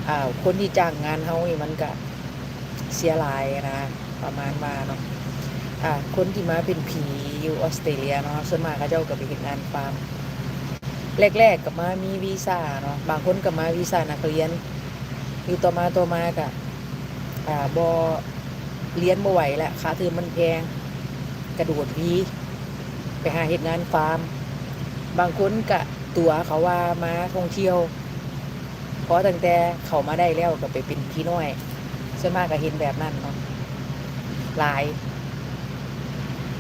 ອ່າ ຄົນທີ່ຈ້າງງານເຮົານີ້ມັນກະເສຍຫຼາຍນະ ປະມານວ່າເນາະ. ອ່າ ຄົນທີ່ມາເປັນຜີຢູ່ອອສເຕຣເລຍເນາະ ສ່ວນມາກເຂົາເຈົ້າກໍໄປເຮັດງານຟາມ. ແລກໆກໍມາມີວີຊາເນາະ ບາງຄົນກໍມາວີຊານັກຮຽນ ຢູ່ຕໍ່ມາ ຕໍ່ມາກໍ ອ່າ ບໍ່ ຮຽນບໍ່ໄຫວລະ ຄ່າເທີມມັນແພງ ກະໂດດວີ ໄປຫາເຮັດງານຟາມ. ບາງຄົນກະຕົວະເຂົາວ່າມາທ່ອງທ່ຽວ ພໍຕັ້ງແຕ່ເຂົ້າມາໄດ້ແລ້ວກໍໄປເປັນຜີນ້ອຍ. ສ່ວນມາກກໍເຫັນແບບນັ້ນເນາະ ຫຼາຍ.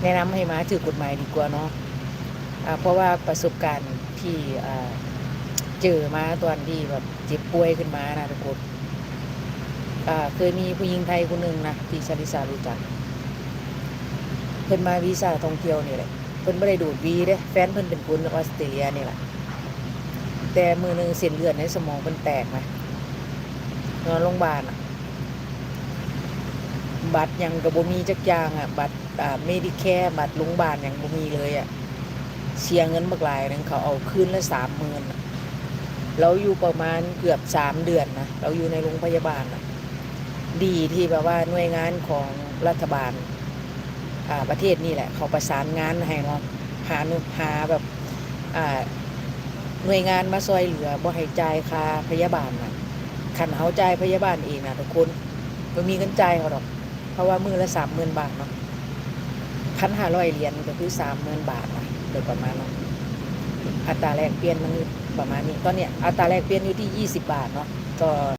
ແນະນຳໃຫ້ມາຖືກກົດໝາຍດີກວ່າເນາະ ອ່າ ເພາະວ່າປະສົບການທີ່ ອ່າ ເຈີມາຕອນທີ່ແບບເຈັບປ່ວຍຂຶ້ນມານະທຸກຄົນ. ອ່າ ເຄີຍມີຜູ້ຍິງໄທຄົນໜຶ່ງນະ ທີ່ຊາລິສາຮູ້ຈັກ ເພິ່ນມາວີຊາທ່ອງທ່ຽວນີ້ແຫຼະ. ເພິ່ນບໍ່ໄດ້ໂດດວີເດ້ ແຟນເພິ່ນເປັນຄົນອອສເຕຣເລຍນີ້ແຫຼະ. ແຕ່ມື້ໜຶ່ງເສັ້ນເລືອດໃນສະໝອງເພິ່ນແຕກນະ ນອນໂຮງບານນະ. ບັດຫຍັງກໍບໍ່ມີຈັກຢ່າງອະ ບັດ ອ່າ Medicare ບັດໂຮງບານຫຍັງບໍ່ມີເລີຍອະ. ເສຍເງິນບັກຫຼາຍໜຶ່ງ ເຂົາເອົາຄືນລະສາມໝື່ນນະ. ລາວຢູ່ປະມານເກືອບສາມເດືອນນະ ລາວຢູ່ໃນໂຮງພະຍາບານນະ. ດີທີ່ແບບວ່າໜ່ວຍງານຂອງລັດຖະບານ ອ່າ ປະເທດນີ້ແຫຼະ ເຂົາປະສານງານໃຫ້ເນາະ ຫາໜ່ວຍ ຫາແບບ ອ່າ ໜ່ວຍງານມາຊ່ອຍເຫຼືອ ບໍ່ໃຫ້ຈ່າຍຄ່າພະຍາບານນະ. ຄັນເຮົາຈ່າຍພະຍາບານເອງນະທຸກຄົນ ບໍ່ມີເງິນຈ່າຍເຂົາດອກ ເພາະວ່າມື້ລະສາມໝື່ນບາດເນາະ ພັນຫ້າຮ້ອຍຫຼຽນ ກໍຄືສາມໝື່ນບາດນະ ໂດຍປະມານເນາະ. ອັດຕາແລກປ່ຽນມັນຢູ່ປະມານນີ້ ຕອນນີ້ອັດຕາແລກປ່ຽນຢູ່ທີ່ຊາວບາດເນາະ ຕໍ່